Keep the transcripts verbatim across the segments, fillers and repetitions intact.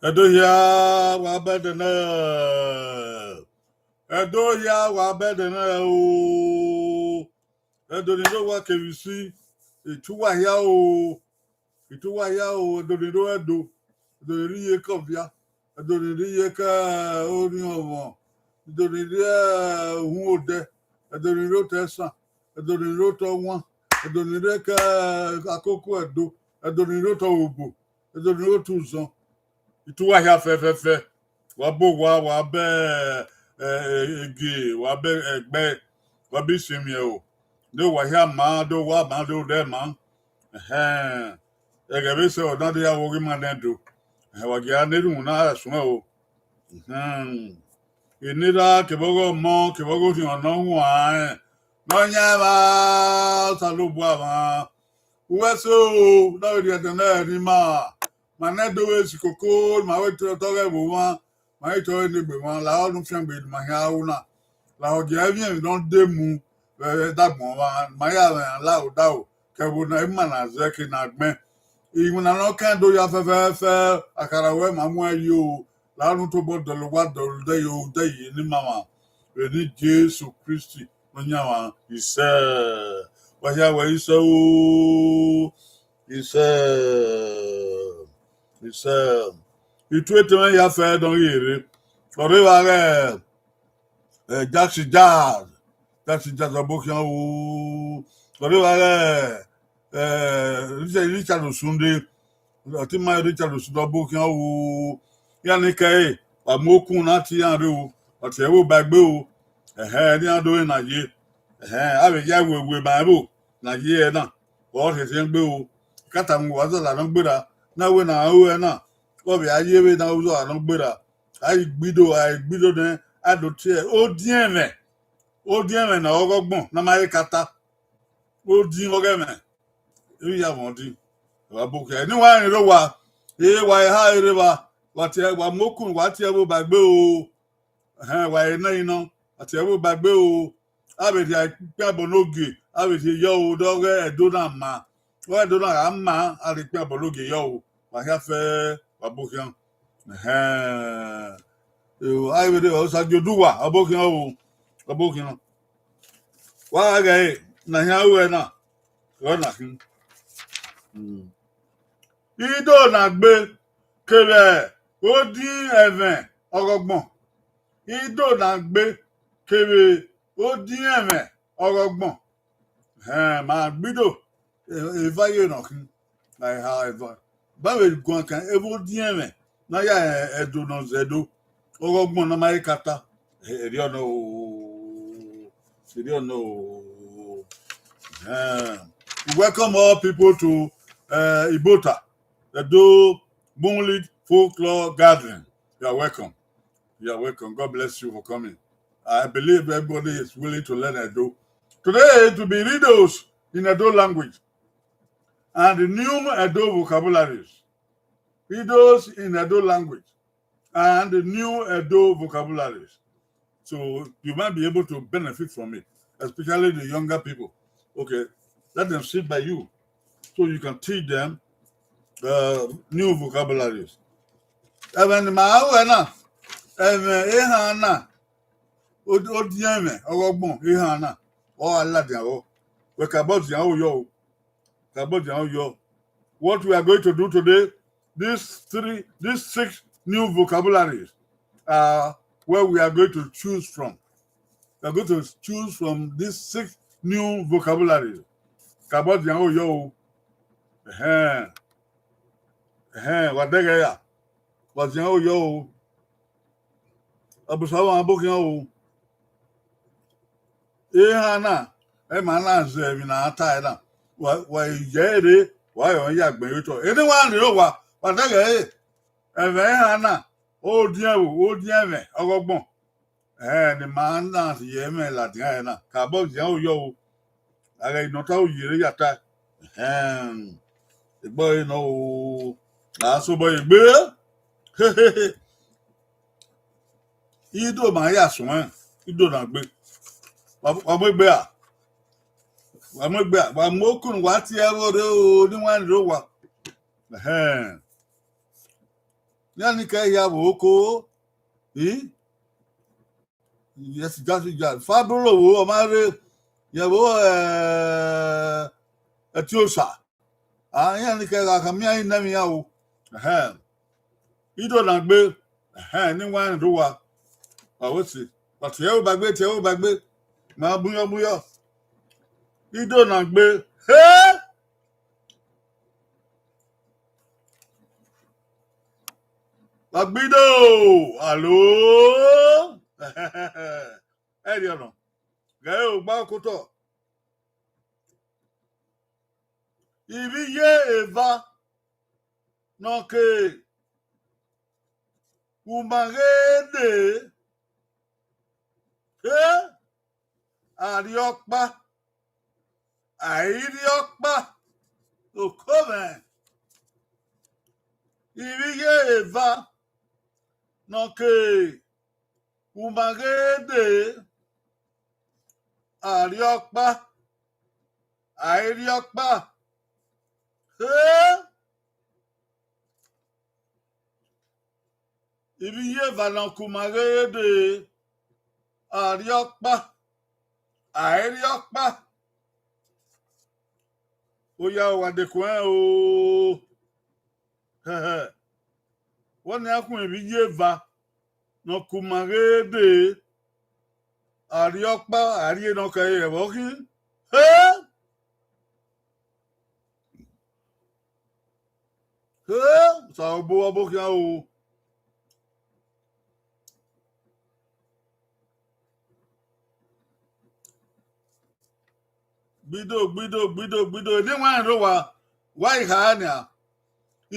Ẹdo hia, wa bẹdẹ nẹ. Ẹdo hia, wa bẹdẹ nẹ o. Ẹdo ni do wa kevbe isi, itu wa hia o. Itu wa hia o, ẹdo ni do Ẹdo, ẹdo ni rre iyeke Ọvia, ẹdo ni rre iyeke Orhiọnmwọ, ẹdo ni rre Uhunmwodẹ, ẹdo ni rre otọ Ẹsan, ẹdo ni rre otọ Ọwan, ẹdo ni rre ke Akoko Ẹdo, ẹdo ni rre otọ Obo, ẹdo ni rre otọ Uzọn. Itu wa hia fẹfẹfẹ, wa bọ owa, wa bọ, eh, eh, ege, wa bọ ẹgbẹ, wa bọ isinmwiẹn o. Do wa hia ma, do wa ma, do dẹ ma. Ẹhẹn. Ẹghẹ vbe sẹ ọna de ya vbe oghe ima nẹ do. Ẹhẹn, wa gia ne erhunmwu na suẹn o. Ẹhẹn. Eni erha kevbe ọghe ọmọ, kevbe ọghe orhiọn ne ọ huanrẹn, Nọyaẹnmwa, Osanobua mwa. Uwẹ so, na vbe rhie ẹdẹ nẹ ne ima. Ma nẹ do vbe si koko, ma vbe tọghe ẹvbo mwa, ma i tọghe enegbe mwa, lahọ ne u fiangbe ne ima khian ru na. Lahọ gie ẹmwẹ emwi ne ọ de mu vbe ẹdagbọn mwa, ma ya mwẹ iran lahọ odaro, ke ẹvbo ne ima na zẹ ke ne a gbẹn. Iwinna ne ọ kẹn do ya fẹfẹfẹ, akhara ruẹ ma muẹn yi o, lahọ ne u tobọ dọlọ owa dọlọ odẹ ye, odẹ ye ne ima mwa. Vbe eni Jesu Kristi Nọyaẹnmwa, isẹ. Wa hia wẹ isẹ o, isẹ, isẹ. Itu etẹn mwẹ ya fẹ dọn ghi rre. Ọ rre vba ghẹ, eh, Jackson Jazz, Jackson Jazz ọbokhian o. Ọ rre vba ghẹ, eh, Richard, Richard Osunde, ọtẹn ima Richard Osunde ọbokhian o. Iran ni kẹre, wa mu okun na tie iran rre o, wa tie ẹvbo ba egbe o. Ẹhẹn, ne iran do re na ye. Ẹhẹn, a vbe ya wewe ma ẹvbo na ye ẹre na, ọ rhiẹnrhiẹn gbe o. Kata mu wa zọla nọ gberra, na wẹ ne a ru ẹre na, ọ vbe a ye vbe ne a ru zọla nọ gberra. A i gbe ido, a i gbe ido nẹ, a do tie odiẹnmwẹ, odiẹnmwẹ ne ọghe ọgbọn ne a ma he ka ta. Odiẹn ọghe ẹmwẹ, emwi ya mwẹ ọdin, wa bọ okhian. Eni wa rẹn rre owa, e wa eha rre evba, wa tie, wa mu okun, wa tie ẹvbo ba egbe o. Ẹhẹn, wa re nẹ nọ, wa tie ẹvbo ba egbe o. A vbe rhie ikpiabọ ne ogie, a vbe rhie yọ o, dọghe Ẹdo na ma. Ọ Ẹdo na gha ma, a rhie ikpiabọ ne ogie yọ o. Wa hia fẹ, wa bọ okhian. Ẹhẹn. Eo, a i vbe rre Osagie Oduwa, ọbokhian o, ọbokhian. Wa gha ghẹ ẹre, ne a hian ru ẹre na, ọre na khin. Hmm. Ido na gbe kevbe odiẹnmwẹ ọghe ọgbọn. Ido na gbe kevbe odiẹnmwẹ ọghe ọgbọn. Hẹn, ma gbe ido, e, eva ye nọ khin, a i ha eva. Ba vbe guan kan, evba odiẹnmwẹ ne a ya Ẹdo ne ọ zẹ Ẹdo, ọghe ọgbọn ne a ma he ka ta, erriọ nọ o, erriọ nọ o. Hẹn. We welcome all people to, uh, Ibota, Edo Moonlit Folklore Gathering. You are welcome. You are welcome. God bless you for coming. I believe everybody is willing to learn Edo. Today it will be riddles in Edo language and the new Edo vocabularies. Riddles in Edo language and the new Edo vocabularies. So you might be able to benefit from it, especially the younger people. Okay, let them sit by you so you can teach them, uh, new vocabularies. Ẹmwẹ ne ima ru ẹre na, ẹmwẹ ehan na, odi-, odiẹnmwẹ ọghe ọgbọn ehan na, ọ gha ladian vbọ. Wẹ ka bọ dian aro yọ o. Ka bọ dian aro yọ. What we are going to do today, these three, these six new vocabularies are where we are going to choose from. We are going to choose from these six new vocabularies. Ka bọ dian aro yọ o. Ẹhẹn. Ẹhẹn, wa dẹghẹ ya. Wa dian aro yọ o. Ọbosẹ ọmwa ọbokhian o. Ehan na, ẹmwẹ na zẹ emwi ne a tae na. Wa, wa ye rre, wa rẹn ya gbẹn ye otọ. Eni wa rre owa, wa dẹghẹ ẹre. Ẹmwẹ ehan na, odiẹn ẹvbo, odiẹnmwẹ ọghe ọgbọn. Ẹhẹn, ne ima na rhie ẹmwẹ ladian ẹre na. Ka bọ dian aro yọ o. A ghẹ ne ọ ta, u ye rre ya ta. Ẹhẹn. Egbe ọre nọ o. A sobọ ye egbe. Ido ma ya suẹn, ido na gbe. Wa, wa mu egbe a? Wa mu egbe a? Wa mu okun, wa tie ẹvbo rre o, ne iwẹn rre owa. Ẹhẹn. Iran ni kẹ hia vbe oko. I? Yes, just, just. Fabro vbo, ọ ma rre, yẹ vbo, eh, Ẹtiosa. A, iran ni kẹ gha khama iran ne ẹmwẹ iran o. Ẹhẹn. Ido na gbe. Ẹhẹn, ne I wa rẹn do wa. Wa wẹ si. Wa tie ẹre ba gbe, tie ẹre ba gbe. Ma buyọ, buyọ. Ido na gbe. He! Wa gbe Ido. Alo. Ẹrriọ nọ. Ghẹ re ogba okotọ. Ivbi iye eva ne ọ ke Umaghe dee, he, a rrie ọkpa, a i rrie ọkpa, oko mwẹ. Ivbi iye eva ne ọ ke Umaghe dee, a rrie ọkpa, a i rrie ọkpa, he. Ivbi iye eva ne ọ ke Umaghe dee, a rrie ọkpa, a i rrie ọkpa. Oya, wa dekun ẹn o. Hẹhẹ. Wẹ ne a khuẹn ivbi iye eva ne ọ ke Umaghe dee, a rrie ọkpa, a rrie ne ọ kẹre vbe ọ khin. He! He! Osanobua ọbokhian o. Gbido, gbido, gbido, gbido. Eni wa rẹn rre owa, wa i kha nian.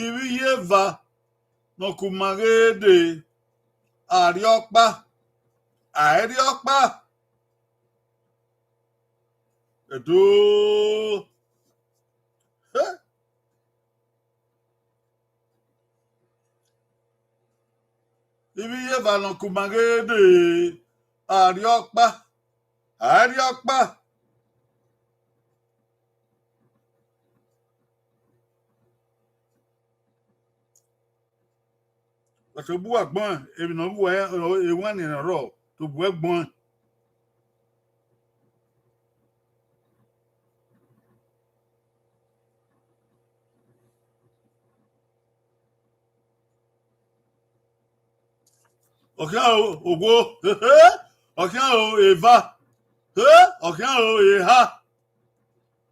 Ivbi iye eva ne ọ ke Umaghe dee, a rrie ọkpa, a i rrie ọkpa. Ẹdo. He! Ivbi iye eva ne ọ ke Umaghe dee, a rrie ọkpa, a i rrie ọkpa. Wa tobọ uwa gbẹn, emwi ne ọ wu ẹre, ewanniẹn ne ọ rrọọ, tobọ uwẹ gbẹn. Ọ khian o, owo, ọ khian o, eva, ọ khian o, eha,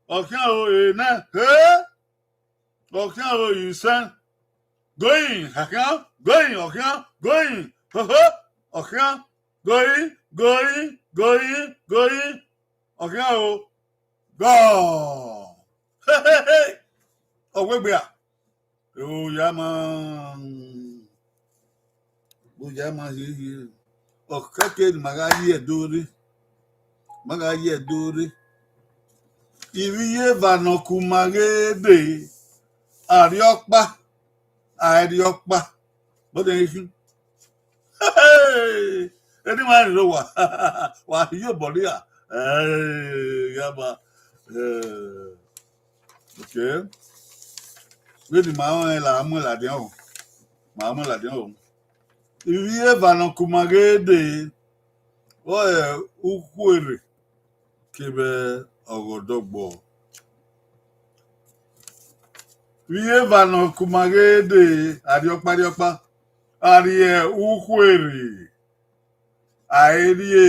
ọ khian o, enẹ, ọ khian o, isẹn. Going, ọ khian, going, ọ khian, going, ọ khian, going, going, going, going, ọ khian o, gone. Ọ wegbe a. Oya ma, oya ma hiehie. Ọ kẹke ne ima gha ye Ẹdo rre. Ma gha ye Ẹdo rre. Ivbi iye eva ne ọ ke Umaghe dee, a rrie ọkpa, a i rrie ọkpa. Bọdẹ i khin. Eni wa rẹn rre owa, wa ye obọ nia. Eh, ya ba. Eh, okay. Vbene ima rẹn la, a mu ladian o. Ma mu ladian o. Ivbi iye eva ne ọ ke Umaghe dee, ọre Ukhuerre kevbe Ọghọdọgbọ. Ivbi iye eva ne ọ ke Umaghe dee, a rrie ọkpa, a rrie ọkpa, a rrie Ukhuerre, a i rrie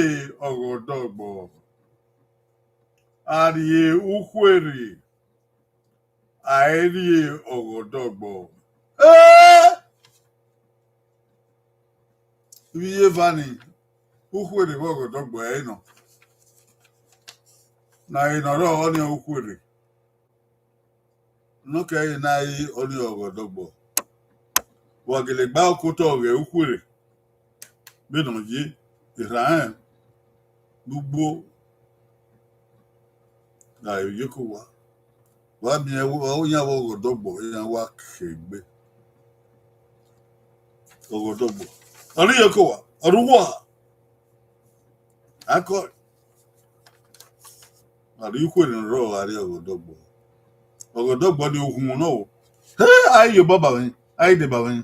Ọghọdọgbọ. A rrie Ukhuerre, a i rrie Ọghọdọgbọ. Eh! Ivbi iye eva ni, Ukhuerre vbe Ọghọdọgbọ ẹre nọ. Na ẹre ne ọ rrọọ ọnii Ukhuerre. Ne ọ kẹre na ẹre ọnii Ọghọdọgbọ. Wa gele gba okotọ ghẹ Ukhuerre. Vbene ọ ye, erha rẹn ne ugbo gha ye oko owa. Wa miẹn ẹvbo, ọ yan vbe Ọghọdọgbọ, iran wa ke egbe. Ọghọdọgbọ. Ọ rre iyeke owa, ọ rre uwa. Akọ, a rrie Ukhuerre ne ọ rrọọ, a rrie Ọghọdọgbọ. Ọghọdọgbọ ni ukhunmwu nọ o. He, a i ye obọ ba mwẹ, a i deba mwẹ.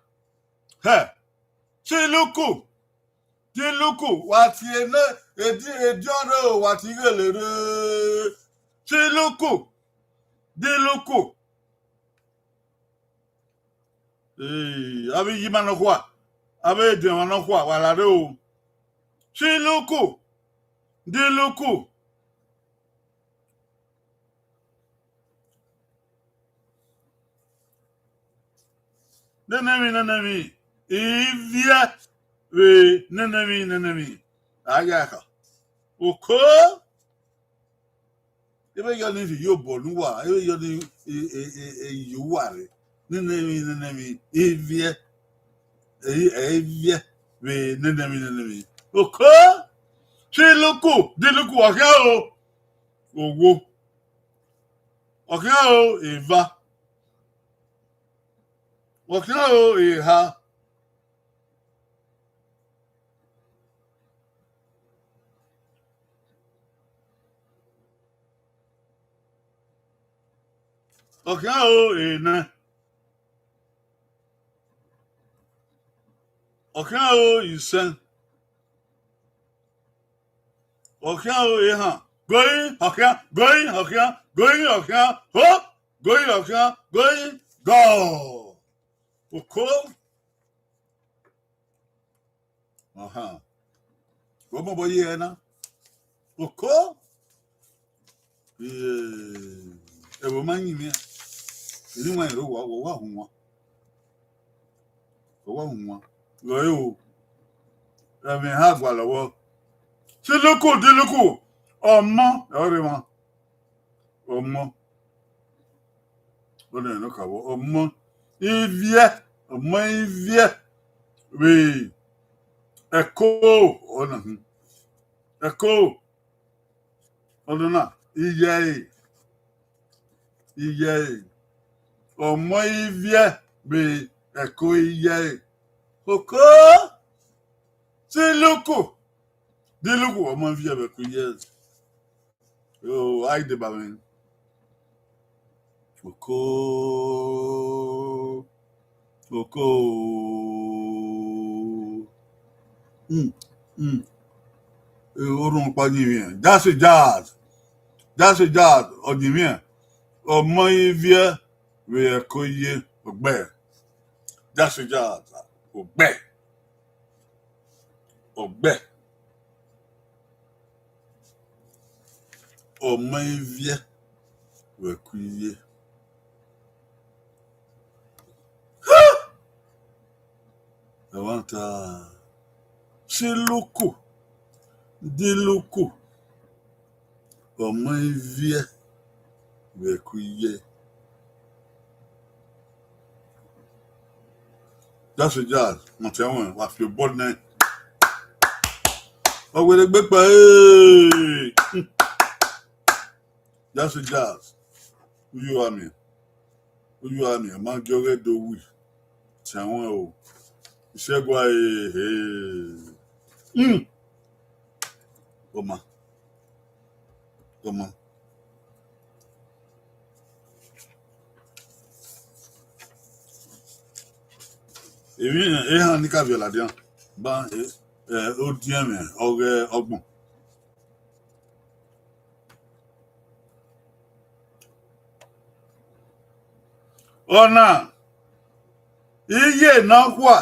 Hẹ, Chiluku, Diluku, wa tie ne, edi, ediọn rre o, wa tie ighele rre. Chiluku, Diluku. Ee, avbe iyima nọkhua, avbe ediọn nọkhua, wa la rre o. Chiluku, Diluku. Nene emwi, nene emwi, ivbiẹ vbe nene emwi, nene emwi. A ya kha. Oko. Ebe yọ ni rhie obọ ne uwa, ebe yọ ni e, e, e, e, ye uwa rre. Nene emwi, nene emwi, ivbiẹ, e, e, ivbiẹ vbe nene emwi, nene emwi. Oko. Chiluku, diluku, ọ khian o. Owo. Ọ khian o, eva. Ọ khian o, eha. Ọ khian o, enẹ. Ọ khian o, isẹn. Ọ khian o, ehan. Going, ọ khian, going, ọ khian, going, ọ khian, ho, going, ọ khian, going, go. Oko. Ọhan. Vbe ọ mobọ ye ẹre na? Oko. Ẹvbo ma yin mwẹ. Eni wan rre owa, wa hu wan. Wa hu wan. Ghe ẹre o. Ẹmwẹ ha gualọ vbọ. Chiluku, diluku. Ọmọ, ẹ ọ rre emwa. Ọmọ. Ọnii nọ ka vbọ, ọmọ ivbiẹ, ọmọ ivbiẹ vbe ẹko, ọna, hmm. Ẹko, ọna na, iyẹe, iyẹe, ọmọ ivbiẹ vbe ẹko iyẹe. Oko, chiluku, diluku, ọmọ ivbiẹ vbe ẹko iyẹe. Oh, a i deba mwẹ. Oko. Oko. Mm, mm. Eh, orhunmwu ọkpa yin mwẹ. Jazzy Jazz. Jazzy Jazz, ọ yin mwẹ. Ọmọ ivbiẹ vbe ẹko iye, ọgbẹ. Jazzy Jazz, ọgbẹ. Ọgbẹ. Ọmọ ivbiẹ vbe ẹko iye. Ẹmwata, chiluku, diluku, ọmọ ivbiẹ vbe ẹko iye. Jazzy Jazz, mọtẹn wẹn, wa fi obọ nẹ. Ọ wẹ ne egbe kpa, ee. Jazzy Jazz, uyi uwa miẹn, uyi uwa miẹn, ma gie ọghẹ do wi, tian wẹn o, isẹgua ehe. Mm. Ọma, ọma. Emwi ehan ni ka viọ ladian, ba, eh, eh, odiẹnmwẹ ọghe ọgbọn. Ọna, iye nọkhua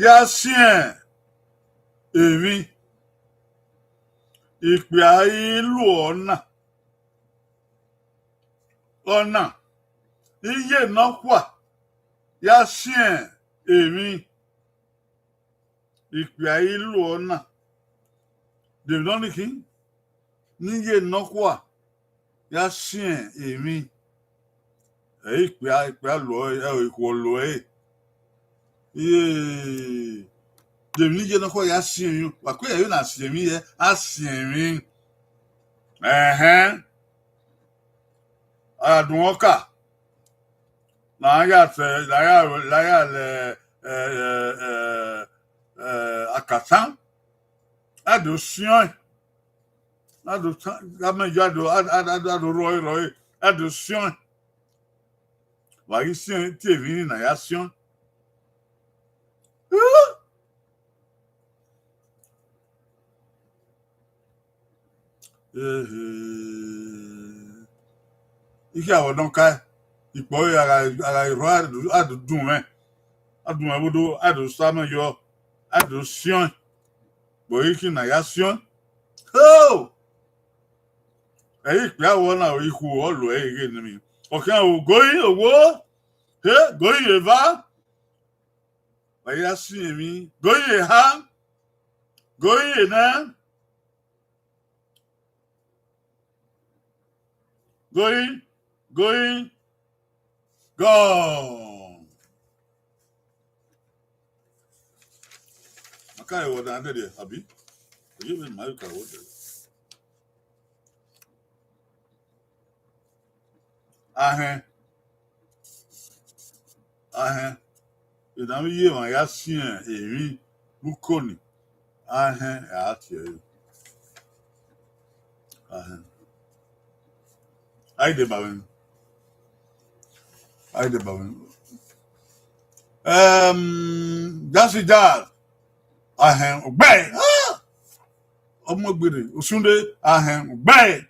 ya siẹn emwi, ikpia i luọ na. Ọna, iye nọkhua ya siẹn emwi, ikpia i luọ na. De emwi nọ ni khin, ne iye nọkhua ya siẹn emwi, ẹ i re ikpia, ikpia luọ ẹre, ẹ i re ikhuo luọ ẹre. Iye, de emwi ne iye nọkhua ya siẹn emwi, wa ku ẹre na siẹn emwi, ẹ, a siẹn emwi. Ẹhẹn. A ya dun ọka, ne a ya sẹ, ne a ya, ne a ya lẹ, ẹ, ẹ, ẹ, ẹ, akatan, a do siẹn ọẹn, a do ta, a mẹ ya do, a, a, a, a do rrọe rrọe, a do siẹn ọẹn. Wa ghi siẹn, te emwi ni na ya siẹn ọẹn. Ehe. Ikhiẹ avbe ọdọn kae, ikpọ ẹre a gha, a gha rrọọ, a do, a do dun mwẹ, a dun mwẹ vbe odọ, a do sa mẹ yọ, a do siẹn ọẹn. Vbe ikhi na ya siẹn ọẹn. Ho! Ẹ i re ikpia vbọ na, ikhuo ọ luẹ ẹre ghe ne emwi. Ọ khian ogo i owo. He, go ye eva. Wa ya si emwi, go ye eha, go ye enẹ, go ye, go ye, go. Ma ka ẹvbo na nẹrriẹ, abi? Oye vbe ma ka ẹvbo dẹ. Ahẹn. Ahẹn. Ena vbe iye emwa ya siẹn emwi vbe uko ni. Ahẹn, a tie ẹre. Ahẹn. A i deba mwẹ. A i deba mwẹ. Ẹm, Jasi Jazz. Ahẹn, ọgbẹe. Ah! Ọmọ Egbere, Osunde, ahẹn, ọgbẹe.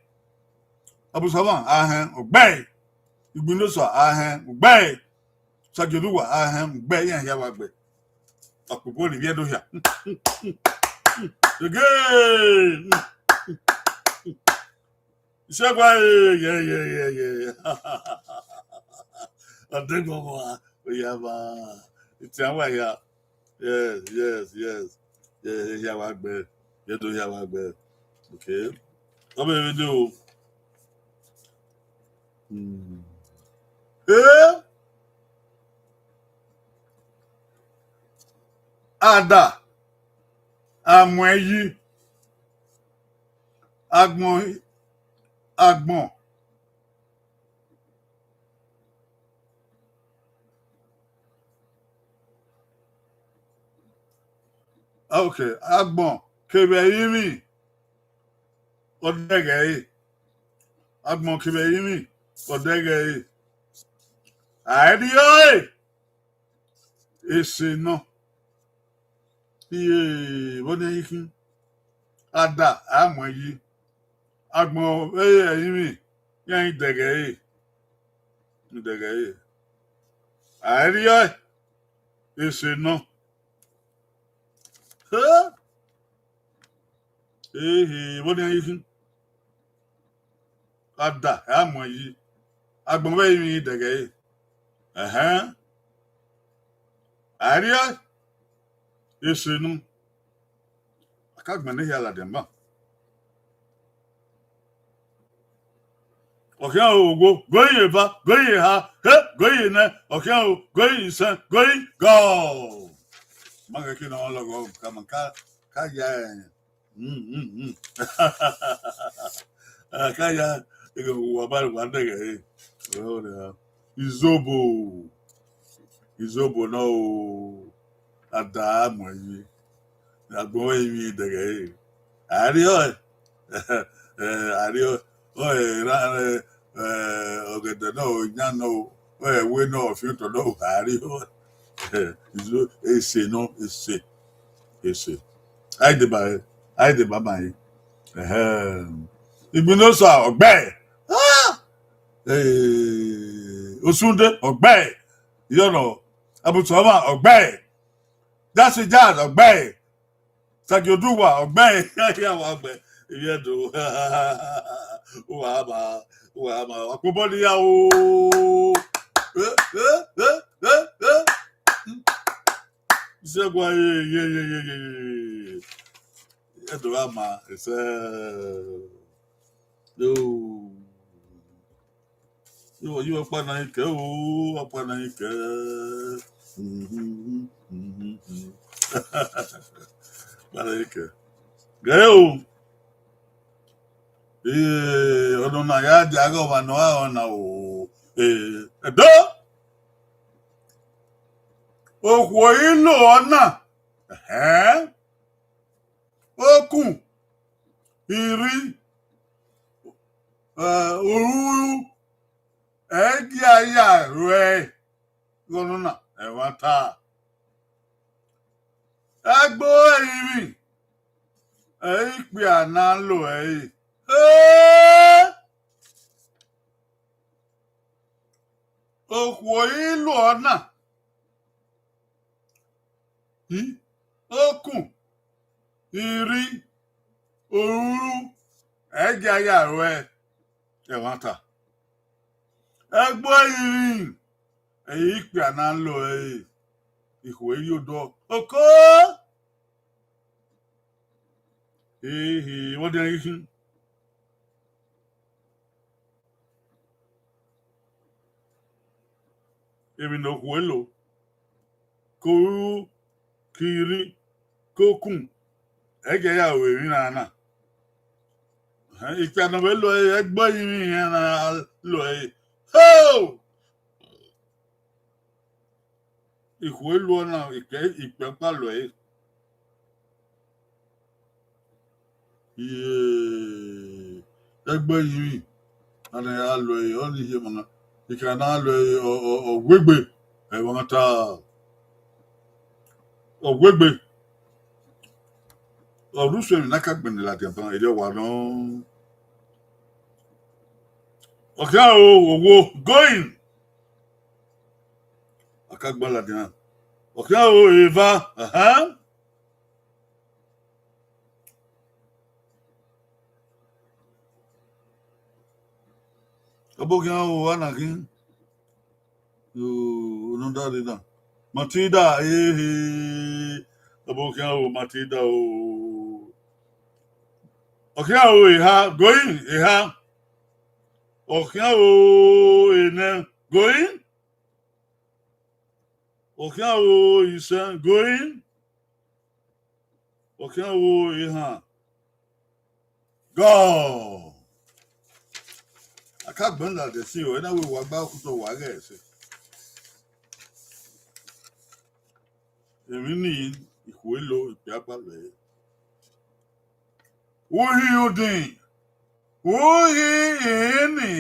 Abu Savan, ahẹn, ọgbẹe. Igbinosa, ahẹn, ọgbẹe. Sagioduwa, ahẹn, ọgbẹe, iran hia wa gbe. Ọkpokpo ni vbiẹ do hia. Again. Isegua, eh, yeah, yeah, yeah, yeah. Ọdẹgbọmọ, oya ma. Itian wa hia. Yes, yes, yes. Yeah, yeah, hia wa gbe. Yeah, do hia wa gbe. Okay. Ọ vbe vbe do. Hmm. Eh? Ada. Amuẹn yi. Agbọn, agbọn. Okay, agbọn kevbe ẹrinmwi, ọ dẹghẹ ẹre. Agbọn kevbe ẹrinmwi, ọ dẹghẹ ẹre. A i rhie ọe. Ese nọ. Iye, vbọ ne I khin? Ada, a muẹn yi. Agbọn vbe ẹrinmwi, iran i dẹghẹ ẹre. I dẹghẹ ẹre. A i rhie ọe. Ese nọ. He? Ehe, vbọ ne I khin? Ada, a muẹn yi. Agbọn vbe ẹrinmwi i dẹghẹ ẹre. Ẹhẹn. A i rhie ọe. Ese nọ. A ka gbẹnnẹ hia ladian ban. Ọ khian o, ogho, go ye eva, go ye eha, he, go ye enẹ, ọ khian o, go ye isẹn, go ye gọ. Ma ghẹ ke ne ọ lọghọ, ka ma ka, ka ya, eh, mm, mm, mm. Ah, ka ya, ege wa ba wa dẹghẹ ẹre. Izobo. Izobo nọ o. Ada, a muẹn yi. Agbọn vbe ẹrinmwi i dẹghẹ ẹre. A i rhie ọe. Eh, a i rhie ọe. Ọe ra, eh, ọgẹdẹ nọ o, iyan nọ o, ọe ẹwe nọ, ọfiọtọ nọ o, a i rhie ọe. Eh, izo, ese nọ, ese. Ese. A i deba, a i deba ma yi. Ẹhẹn. Igbinosa, ọgbẹe. Ah! Eh, Osunde, ọgbẹe. Iyọnọ, Abu Savan, ọgbẹe. Jasi Jazz, ọgbẹe. Sagioduwa, ọgbẹe. Ya wa gbẹ. Ivie do. Uwa ma, uwa ma. Wa kpobọ ni ya o. Eh, eh, eh, eh, eh. Isegua, ye, ye, ye, ye, ye, ye. Ẹ do gha ma, ẹsẹ. Yo. Yo, yo, ọkpa na i kẹ o, ọkpa na i kẹ. Mhm, mhm, mhm. Ọkpa na i kẹ. Gẹ o. Ee, ọdọ na ya dia ghe ọmwa nọ a ọna o. Ee, ẹdọ. Okhuo i lo ọna. Ẹhẹn. Okun, irri, eh, urhuru, ẹ i gia ya ruẹ igho nọ na, ẹmwata. Ẹgbe ẹrinmwi, ẹ i kpia na lo ẹre. Ee! Okhuo i lo ọna. I, okun, irri, urhuru, ẹ i gia ya ruẹ ẹmwata. Ẹgbe ẹrinmwi, Ẹ i re ikpia na lọ ẹre, ikhuo i rhie odọ. Oko! Ehe, vbọdian ghi khin. Emwi ne okhuo lo, ko ru, ki rri, ko kun, ẹ i gie ya ru emwi na na. Ehẹn, ikpia ne ọ vbe lo ẹre, ẹgbẹe iyinmwẹ iran na lo ẹre. Ho! Ikhuo luọ na, ikpia, ikpia ọkpa lo ẹre. Iye, ẹgbẹe iyinmwẹ, a na ya lo ẹre, ọnii hie ma, ikpia na lo ẹre, ọ, ọ, ọ wegbe, ẹmwata, ọ wegbe. Ọ rre usun emwi ne a ka gbẹnnẹ ladian ban, erriọ wa nọ. Ọ khian ro, owo, going. A ka gba ladian. Ọ khian ro, eva, ahan. Ọbo khian ro, ana khin. Yo, nọ da rre na. Matilda, ehe. Ọbo khian ro, Matilda o. Ọ khian ro, eha, going, eha. Ọ khian ro, enẹ, going. Ọ khian ro, isẹn, going. Ọ khian ro, ehan, gone. A ka gbẹn ladian ẹse, ọ na wẹ wa gba okhuo otọ wa ghẹ ẹse. Emwi ni, ikhuo lo, ikpia ọkpa lo ẹre. Uhin udin, uhin ini,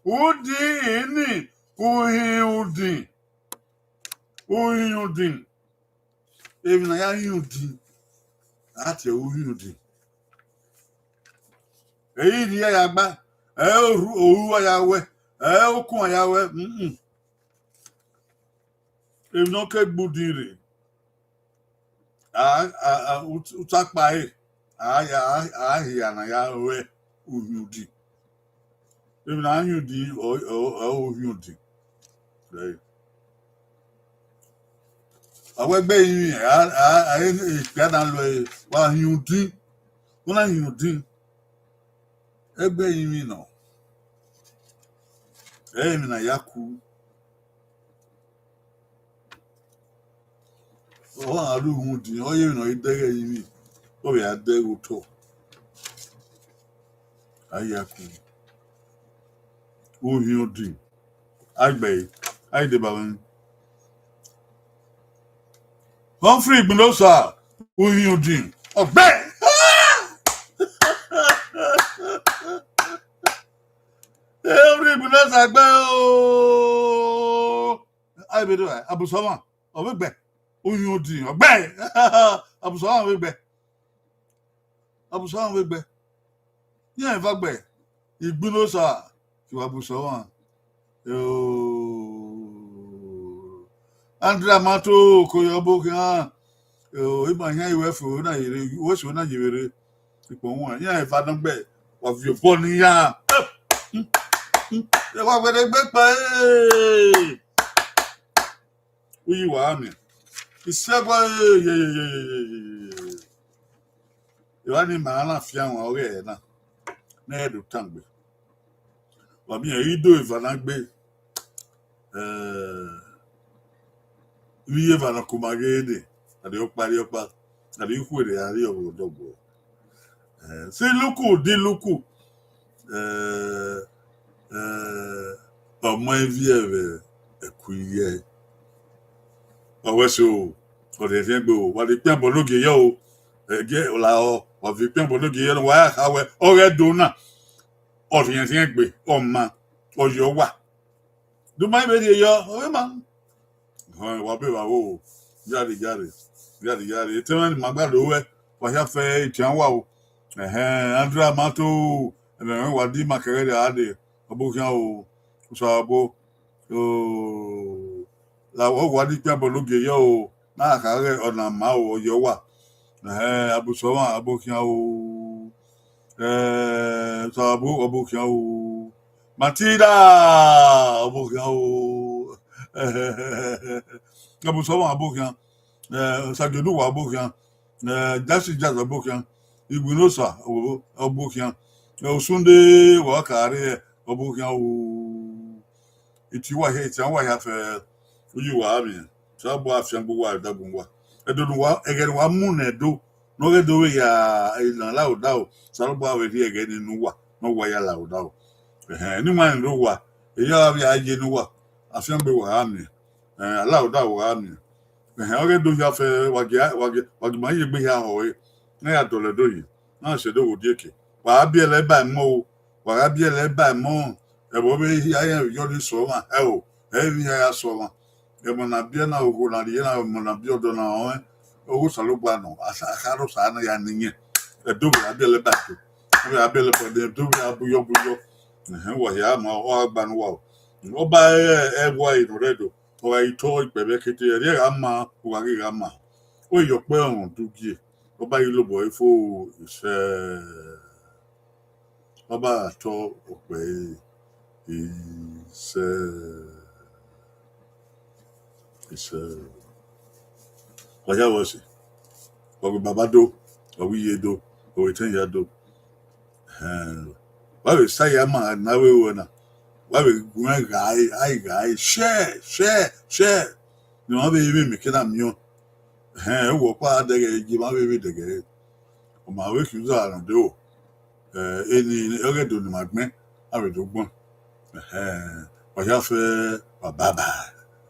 udin ini, uhin udin, uhin udin. Emwi ne a ya hin udin, a tie ẹre uhin udin. Ẹ i rhie a ya gba, ẹ i oru, oru a ya wẹ, ẹ i okun a ya wẹ, mm-mm. Emwi ne ọ ke gbe udin rre, a, a, a, ut-, utakpa ẹre, a ya, a, a hia na ya ru uhin udin. Emwi ne a hin udin, ọ, ọ, ọ uhin udin. Ẹ. A wẹ ẹgbẹe iyinmwẹ, a, a, a, ikpia na lo ẹre, wa hin udin, u na hin udin. Ẹgbẹe iyinmwẹ nọ, ẹ i re emwi ne a ya ku. Ọ gha rre uhunmwu udin, ọ ye emwi ne ọ i dẹghe iyinmwẹ, ọ vbe a dẹghe otọ. A ya ku. Uhin udin. A gbe ẹre, a i deba mwẹ. Humphrey Igbinosa, uhin udin. Ọ gbe. Humphrey Igbinosa gbe o. A i vbe do, Abusọmwa, ọ vbe gbe. Uhin udin, ọ gbe. Abusọmwa vbe gbe. Abusọmwa vbe gbe. Iran eva gbe. Igbinosa, kevbe Abusọmwa. Eo. Andrea Mato, ko yọ ọbo khian. Eo, ima hian i wẹ fo na yere, wẹ so na yevbe rre. Ikpọ wọn, iran eva nọ gbe, wa viọ obọ ne iran. Ẹ wa wẹrẹ egbe kpa, eh. Uyi wa miẹn. Isẹgua, eh, ye, ye, ye. Evba ni ma na fian wan ọghe ẹre na, ne ẹ do tangbe. Wa miẹn, i do eva na gbe. Eh, vbe iye eva na koma ghe ne, a de ọkpa, a de ọkpa, a de ikhuere, a de ọvbọdọgbọ. Eh, si luku, di luku. Eh, eh, ọmọ ivie vbe ẹku iye. Ọ wẹ so, ọ rhiẹnrhiẹn gbe o, wa de kpian bọ ne ogie yọ o. Ẹgiẹ la ọ, wa vbe kpian bọ ne ogie yọ, wa ya kha wẹ, ọ ghẹ do na. Ọ rhiẹnrhiẹn gbe, ọ ma, ọ yọ wa. Do ma vbe rhie yọ, ọ vbe ma. Họn, wa be vba wo, yare, yare, yare, yare. Etẹn mwẹ ne ima gba do ruẹ, wa hia fẹ etian wa o. Ẹhẹn, Andrea Mato, ẹmwẹ mwẹ wa di ma kẹghẹ rria dee, ọbo khian o, Osanobua, o, la ọ wa di kpian bọ ne ogie yọ o, na kha ghẹ ọna ma o, ọ yọ wa. Ẹhẹn, Abusọmwa, ọbo khian o, eh, Osanobua, ọbo khian o, Matilda, ọbo khian o. Ẹbu sọ ọmwa ọbo khian, eh, Sagiodu wa ọbo khian, eh, Jasi Jazz ọbo khian, Iwinosa ọbo khian, eh, Osunde wa ka rre ọbo khian o. Iti wa hia, iti wa hia fẹ, uyi wa miẹn. Osanobua afiangbe uwa, ọdabun uwa. Ẹdẹ ne uwa, ẹghẹ ne uwa mu nẹ do, ne ọ ghẹ do vbe ya la odaro, Osanobua vbe rhie ẹghẹ ni ne uwa, ne uwa ya la odaro. Ẹhẹn, ne ima rẹn do uwa, eya vbe a ye ne uwa, afiangbe wa gha miẹn, eh, a la odaro wa gha miẹn. Ẹhẹn, ọ ghẹ do hia fẹ, wa gie, wa gie, wa gie ima ye egbe hia họe, ne a ya dọlọ do yi, na sẹ do wo dieke. Wa gha biẹlẹ ba ẹmwẹ o, wa gha biẹlẹ ba ẹmwẹ, ẹvbo vbe hia rẹn vbe yọ ni sẹ ọmwa, ẹo, ẹ i vbe hia ya sẹ ọmwa. Ẹmwẹ na biẹ na, okhuo na rhie na, ẹmwẹ na biẹ ọdọ na rẹn, ọghe Osanobua nọ, a sa, a kha rọ sa na ya ne iyẹn. Ẹdo vbe a biẹlẹ ba ẹdo, vbe a biẹlẹ ba ẹdo, ẹdo vbe a buyọ buyọ. Ẹhẹn, wa hia ma, ọ gha gba ne uwa o. Ọba ẹ, ẹ wa eno rẹ do, ọ gha i tọ ikpẹvbẹ kete, ẹrriẹ gha ma, u gha ghi gha ma. Ọ ye ọkpẹ ọmwa udu gie, ọba ghi lobọ ẹre fo, isẹ. Ọba gha tọ ọkpẹ ẹre, isẹ, isẹ. Wa ya vbọ ẹse, wa gu baba do, wa gu iye do, wa gu etẹn hia do. Ẹhẹn. Wa vbe sa ya ma ne avbe ruẹ na, wa vbe gu ẹn gha ẹre, a i gha ẹre, shẹ, shẹ, shẹ, ne ọmwa vbe emwi mẹ ke na miẹn. Ẹhẹn, uwẹ ọkpa dẹghẹ ye emwa vbe vbe dẹghẹ ẹre. Ọ ma vbe khian uza ne ọ dee o. Eh, eni ọghe do ne ima gbẹn, a vbe do gbọn. Ẹhẹn, wa hia fẹ, wa bye bye.